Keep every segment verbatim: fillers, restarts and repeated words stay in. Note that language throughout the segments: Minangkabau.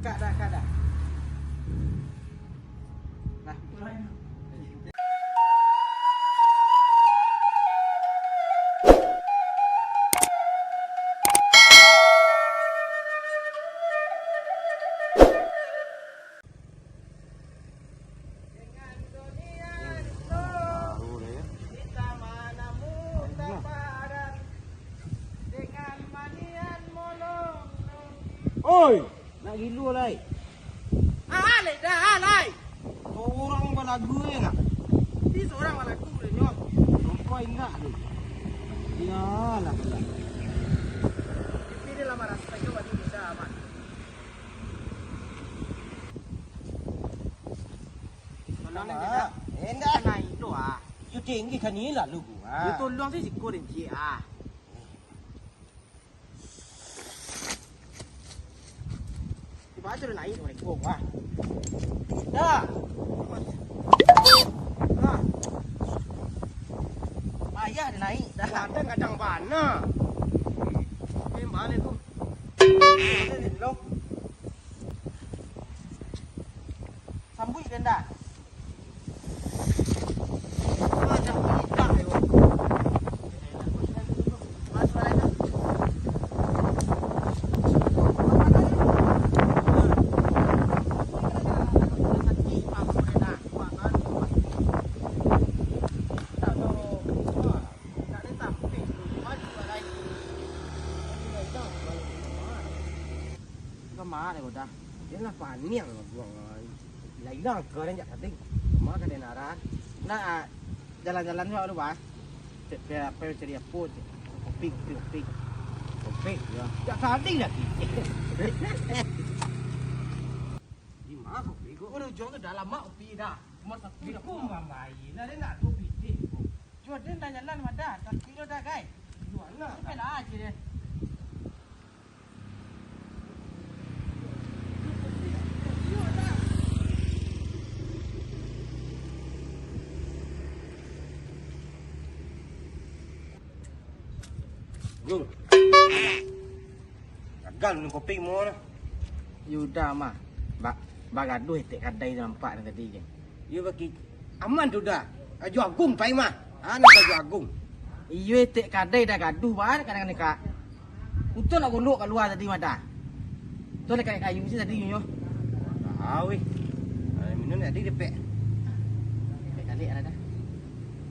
Kada, kada. Nah. Oi, nak gilo lai. Ah, lai dah, ah, lai. Sorang balagu je nak. Di sorang balagu deh nyo. Lupa indak tu. Iyalah. Tapi dia lah marasa yo bagi bisa aman. Tolong, ah, indak. Naik tu, ah. Yo tinggi kan ni lalu gua. Yo tolong sih siko den ciek, ah. Tiba aja udah naik, udah naik gua, ah. Dah. Dah. Payah dia naik, dah. Kadang-kadang bana. Eh, mana tu? Mana ni, Long? Sambuik den dah. Kama deh ko dah. Den lah paniang lah buang, ah. Lah ilang ka den jak tadi. Kama ka den arah. Nah, ah, jalan-jalan jo dulu, bah. Cek, pe, apo cari apo, cek. Kopi, kopi, kopi. Kopi, yo. Jak tadi lagi. Di ma kopi ko? Oh, di ujuang tu dah lamo kopi dah. Cuma satu. Di ko mambai. Lah, den nak tu pitih ko. Cuma den dah jalan mah dah. Satu kilo dah, gai. Jual lah. Sampai lah aja deh. Gung. Gagal minum kopi mo lah. Yo udah mah. Ba-, bagaduah etek kadai nampak tadi kan. Iyo, baki aman tu dah. Kaju Agung pai mah. Anak Kaju Agung. Iyo, etek kadai dah gaduh, bah, kadang-kadang, Kak. Utuh nak golok kalua tadi mah dah. Tu nak kayu si tadi nyo. Ah, weh. Ah, minum tadi depek. Depek kali ada dah.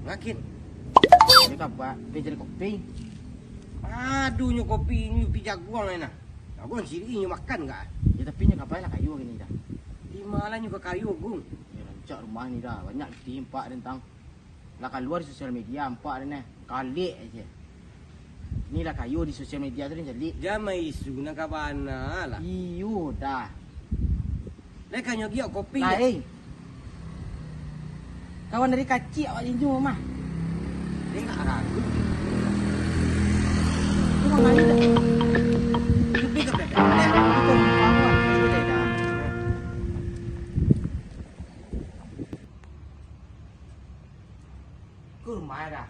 Ngakin. Ini kapa? Dia jadi kopi. Aduh, nyo kopi, nyo pi jaguang lah nah. Jaguang siri nyo makan gak? Ya, tapi nyo kapa lah kayu gini dah. Di mana nyo ka kayu, Gung? Ya, rancak rumah ni dah. Banyak timpak tentang. Lah kalua di sosial media, nampak den eh. Kalek aja. Ni lah kayu di sosial media tu den caliak. Jamai isu nan ka bana lah. Iyo dah. Lai kanyo giok kopi. Lai. Kawan dari kacik awak jinju mah. Dia nak ragu. Cuma main dah. Kopi ke bebek? Kopi ke bebek? Kopi ke bebek? Ka rumah dah.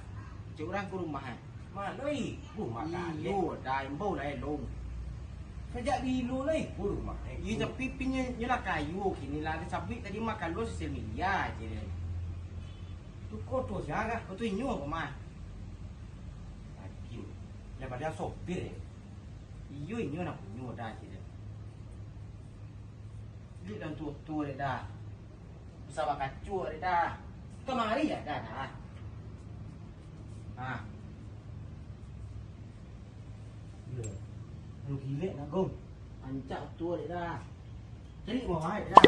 Cek urang ka rumah, eh. Mano ibo makan, eh? Iyo, dah imbau lah, eh, long. Sajak bilo lah ibo rumah, eh. Iyo, tapi pinyo nyo lah kayo kini lah. Ado sabuik tadi mah kalua sosial media aja deh. Tu koto siaga, koto inyo apo mah? Lagi. Lah pada sopir, eh. Iyo, inyo nak punyo dah aja deh. Duit dan tuo-tuo dek dah. Bisa bakacua dek dah. Kamari ya dah dah. Ha. Yo. Lu gilek nak gong. Ancak tuo dek dah. Cari bawah dek dah.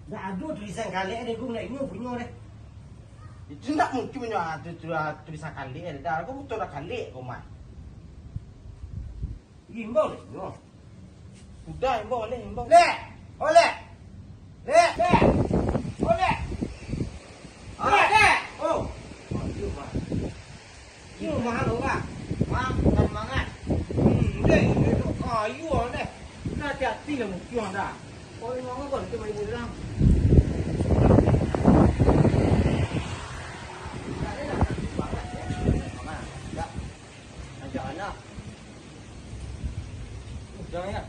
Ndak ado tulisan kalek deh, gong, ndak inyo punyo deh. Itu ndak mungkin punyo, ah, tu, tu, ah, tulisan kalek deh. Dah, kau butuh dah kalek kau mah. Imbau deh, no. Udah, imbau, leh, imbau. Leh! Oh, leh! Leh! Leh! Oh, leh! Ah, leh! Oh! Aduh, mah. Iyo, mahal urang. Mah, bukan mangan. Hmm, deh, duduk kayu, deh. Nah, hati-hati lah, musuh dah. Oh, memang kau nanti main bola. Tak ada lah, tak ada lah. Ajak anak. Jang, ya.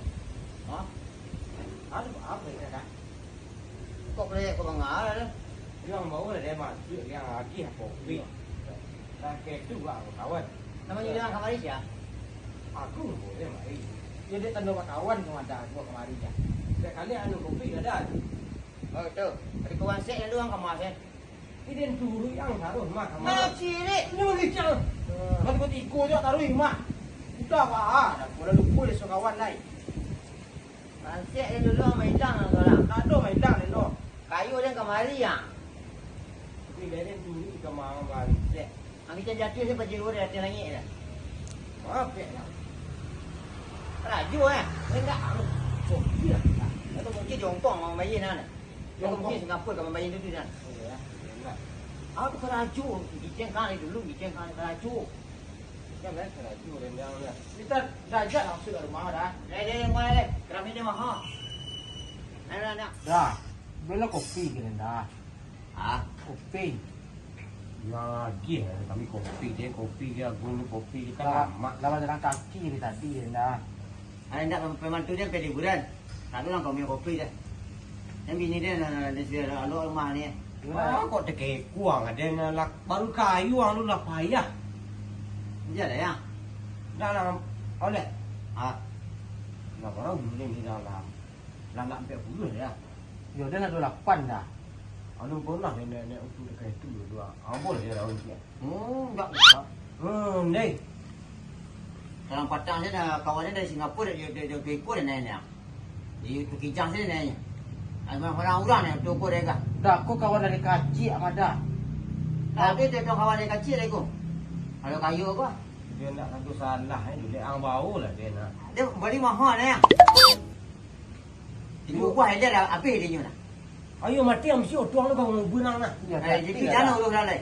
Hah? Aduh, apa ya, Kak? Kok boleh kok bangala tu? Yang baru lah dia masuk, yang lagi apa? Iya. Pakai tu, Bang, kawan. Nama dia kamari sia? Aku boleh mari. Dia, dia tanda kawan tu ada, gua kamari sia. Sekali anu kopi ada. Oh, tu. Ada kawan sek yang doang kamar sek. Iden turuik ang taruih mah. Nah, cilik. Ini mangecek. Mati kau tigo jo taruih mah. Udah, Pak. Ah, dah, udah lupa dia suruh kawan lai. Ransek dia dulu, main dang lah, sorang. Tak ada main dang dia dulu. Kayu dia kamari, ya. Tapi dia ni turuik kamar bansek. Angin jatuh dia pajero dia atas langit dia. Maaf, ya. Rajo, eh. Dia enggak. Oh, iya. Atau mungkin jongkong orang bayi, nah. Yang mungkin Singapura ka mambayar tu, kan? Iya, enak. Aku karajo, giceng kali dulu, giceng kali karajo. Kan, eh, karajo rendang dah. Kita dah ajak langsung dari rumah dah. Dah, dah, dah, mulai dah. Kerami dia mahal. Dah, dah, dah. Dah, bela kopi ke dah? Ah, kopi. Yang lagi, eh, kami kopi je, kopi je, aku ni kopi je, kan lama. Lawan jalan kaki ni tadi dah. Anak indak pembantu dia pai liburan. Tak pulang kau minum kopi dia. Yang bini dia nak, dia sudah lalu rumah ni. Ah, kok tekekuang ada yang nak, baru kayu ang lu lah payah. Dia ada ya? Dah lah, oleh. Ah. Lah, orang dulu ni dah lah. Lah nak ambil puluh ya. Yo, dia nak dua lapan dah. Anu pernah dia nak, nak untuk dekat itu dua. Abang dia dah ujian. Hmm, tak usah. Hmm, deh. Dalam patang saya dah, kawan dia dari Singapura, dia, dia, dia, dia ikut dia naik ni. Di Bukit Kijang sini naiknya. Ada orang-orang ni, tu ikut dia kah? Dah, aku kawan dari kacik, Amada. Tapi dia tu kawan dari kacik lah, ikut. Kalau kayu apa? Dia nak satu salah, eh. Dia ang bau lah dia nak. Dia beli mahal, eh. Tigo buah aja lah, habis dia nyo lah. Ayo mati, ang mesti otuang tu, kawan benang lah. Yo, eh, jadi dah lah. Urus dah lai.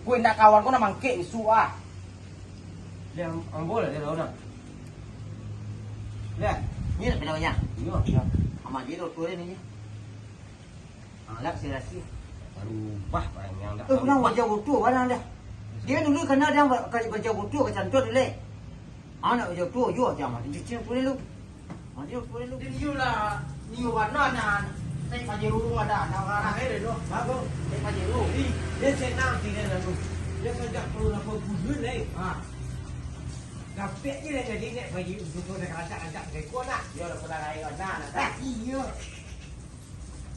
Kau indak kawan kau nak mangkek isu ah. Dia ang-, ambo lah dia tahu dah. Dah. Ni nak kena banyak. Iyo. Amat dia doktor ni. Alat sirasi. Barubah panjang dah. Eh, pulang wajah bodoh barang dah. Dia dulu kena dia ba-, ka-, wajah bodoh ka cantor dulu, eh. Anak wajah bodoh, yo, jangan dicicing tu dulu. Mati tu dulu. Dia nyium lah, nyium warna nah. Naik pajero ada, nak arah air tu. Bagus. Naik pajero. Di, dia senang sini lalu. Dia sajak perlu lapor bulan, eh. Ha. Dapek je dah jadi naik pajero. Betul dah kerasak-rasak ke kau nak. Dia dah pernah naik warna, nak tak? Iyo.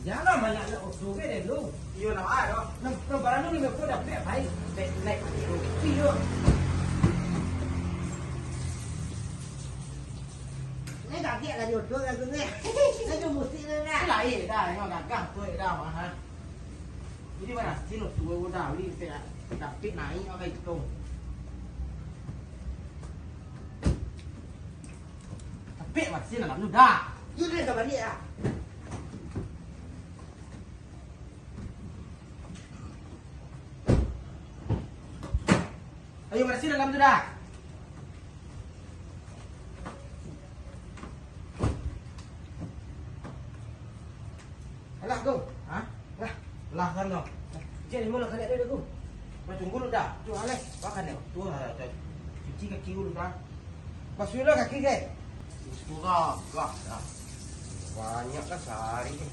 Jangan banyak nak usul ke dulu. Iyo, nama ai doh. Nah, nah, barang tu lima puluh dah pek baik. Pek naik pajero. Iyo. Ni kaget lah jodoh lah tu ni. Ni tu musik tu ni. Lain dah, memang gagah tu dah mah. Jadi mana sih lo tu dah beli pek dapek naik pakai hitung. Tapi masih dalam tu dah. Yo, dia dah balik ah. Ayo, masih dalam tu dah. Alah, Gung. Ha? Lah. Lah, kan, no. Cek, limo lah kaliak dia, Gung. Dah tunggu lu dah. Tu, alah. Makan dia. Tu, ha, tu. Cuci kaki dulu dah. Basuh lah kaki, ke? Itu gagah dah. Banyak lah sehari ni.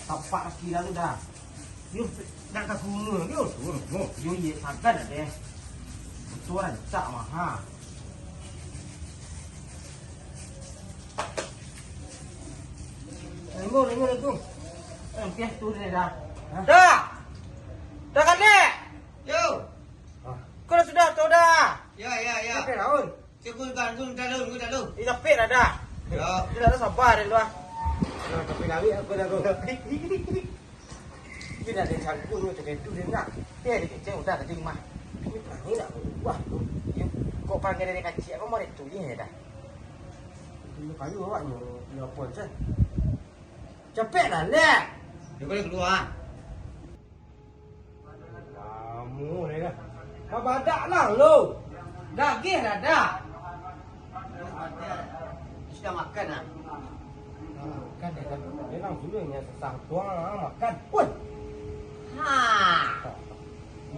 Tapak kaki lalu dah. Yo, nak ka gunung, yo, turun, yo, yo, ye, sagan ade. Itu rancak mah, ha. Limo, limo, limo. Eh, piah tu dia dah. Ha? Dah. Dah kan, Dek? Yo. Ah. Kau dah sudah, tu dah. Ya, ya, ya. Oke, Raul. Cek, kun, kan, kun, talun, kun, talun. Ih, tapi dah dah. Ya. Dia dah sabar dia luar. Nah, tapi lari aku dah kau tapi. Dia dah ada sangkut tu, cakap itu dia nak. Dia ada kecil, udah tadi mah. Ini perangai nak berubah tu. Dia kok panggil dari kecil, apa mau dia tulis ya dah? Dulu kayu awak ni, ni apa je? Capek lah, Lek. Dia boleh keluar. Kamu ni lah. Babadak lah lu. Daging ada. Sudah makan ah? Makan dia kan. Dia langsung dia punya sesah tuang ah, makan. Woi. Ha.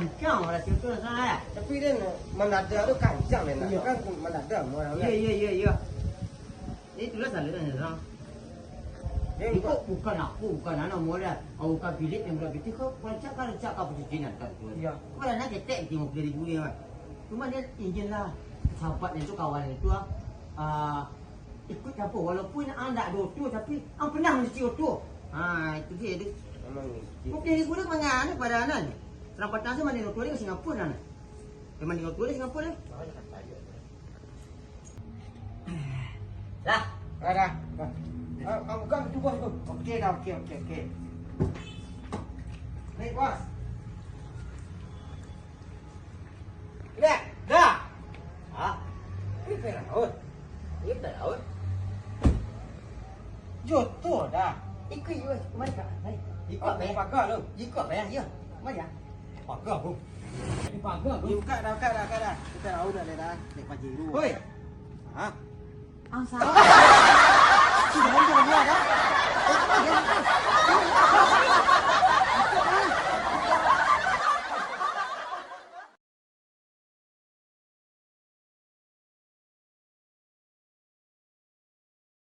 Kancang lah tu, tu lah, eh. Tapi dia nak mandada tu kancang dia nak. Iyo. Kan mandada orang Iyo, kan. Iyo, iyo, iyo. Itulah salah dia orang. Dia Iko bukan aku, bukan anak modal. Aku bukan bilik yang budak bitik, kau rancak kan rancak kau pucucinan kan tu. Iyo. Kau dah nak ketek lima puluh ribu ni, kan. Cuma dia ingin lah sahabat dia tu, kawan dia tu, ah, ah, ikut campur. Walaupun ang tak ada oto, tapi ang pernah mencuci oto. Ha, itu dia tu. Memang miskin. Lima puluh ribu tu mangan ni pada anak ni. Serang patang tu mandi oto ni ke Singapura dah ni. Dia mandi oto ni Singapura ni. Dah. Dah, dah. Dah. Ah, ah, buka pintu bos tu. Okey dah, okey, okey, okey. Naik, bos. Dah. Dah. Ha? Ini peraut. Ini peraut. Joto dah. Ikut, ikut. Mari, Kak. Mari. Ikut, Oh, Abang. Pagar tu. Ikut, Abang, ya. Mari, ya. Pagar, bro. Ini pagar, bro. Ni buka dah, buka dah, buka dah. Kita tahu dah, dah, dah. Naik pajero. Oi. Ha? Ang salah. Sudah, sudah, sudah.